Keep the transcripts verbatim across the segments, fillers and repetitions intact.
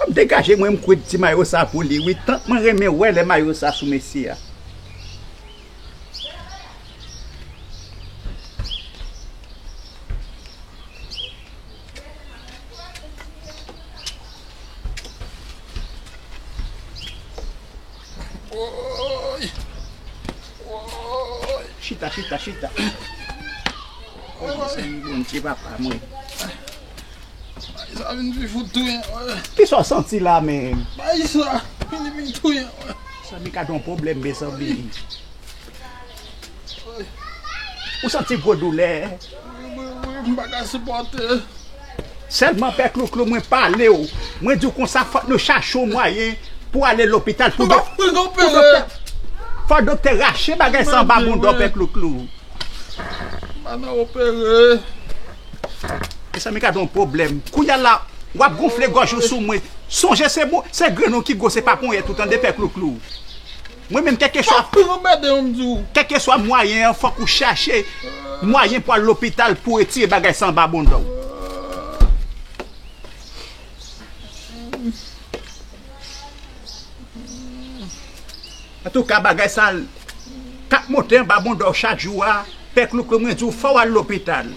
M degaje mwen, m kwit ti mayo sa pou li, wi. Tank mwen renmen wè lè mayo sa sou mesye a. Woy! Woy! Chita, chita, chita. Woy, Bondye, papa mwen. Ay, sa vin pi fout touyen, woy. Kisa w santi la menm? Bay sa, vin, vin touyen, woy. Sa mi ka don pwoblèm, mezanmi. Ou santi gwo doulè? Wi, wi, wi, m pa ka sipòte. Sèlman Pè Klouklou, mwen pale w. Mwen di w konsa, fòk nou chache yon mwayen pou ale lopital pou dòk-, pou doktè. Fòk doktè rache bagay sa anba bouda w, Pè Klouklou. M pa nan opere. Mezanmi, gade yon pwoblèm. Kounye a la, w ap gonfle gòj ou sou mwen. Sonje se mo-, se grenn ou ki gwo, se pa ponyèt ou, tande, Pè Klouklou. Mwen menm, kèlkeswa, kèlkeswa mwayen an, fòk ou chache mwayen pou al lopital pou retire bagay sa anba bouda w. Antouka, bagay sa k ap monte anba bouda w chak jou a, Pè Klouklou, mwen di w, fò w al lopital.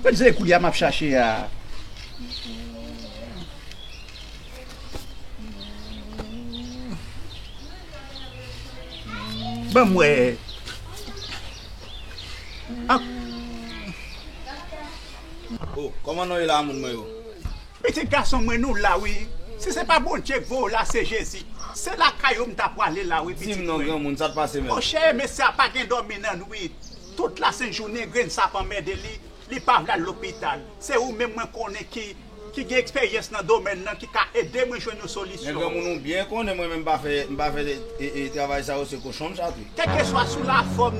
Mwen di se koulye a m ap chache a. Ban m wè. An- Oh, kòman nou ye la, moun mwen yo? Pitit gason mwen, nou la, wi. Si se pa Bondye k voye w la, se Jezi. Se lakay ou m ta pwale la, wi, pitit mwen. Di m non, granmoun, sa t pase menm? Monchè, mesye a pa gen dòmi nan nwit. Tout lasent jounen, grenn sa ap anmède li. Li pa vle al lopital. Se ou menm mwen konnen ki, ki gen eksperyans nan domèn nan, ki ka ede mwen jwenn yon solisyon. Men granmoun, ou byen konnen mwen menm m pa fè, m pa fè, e, e, travay sa yo, se kochon m chatre. Kèlkeswa sou lafòm,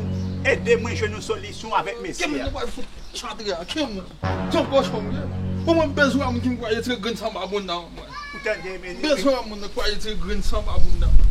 ede mwen jwenn yon solisyon avèk mesye a. Ki moun nou pral fout chatre a? Ki moun? Jan kochon m ye. Bon, mwen m bezwen yon moun ki m pral retire grenn sa anba bouda m, mwen. Ou tande, men. Bezwen yon moun k pral retire grenn sa anba bouda m.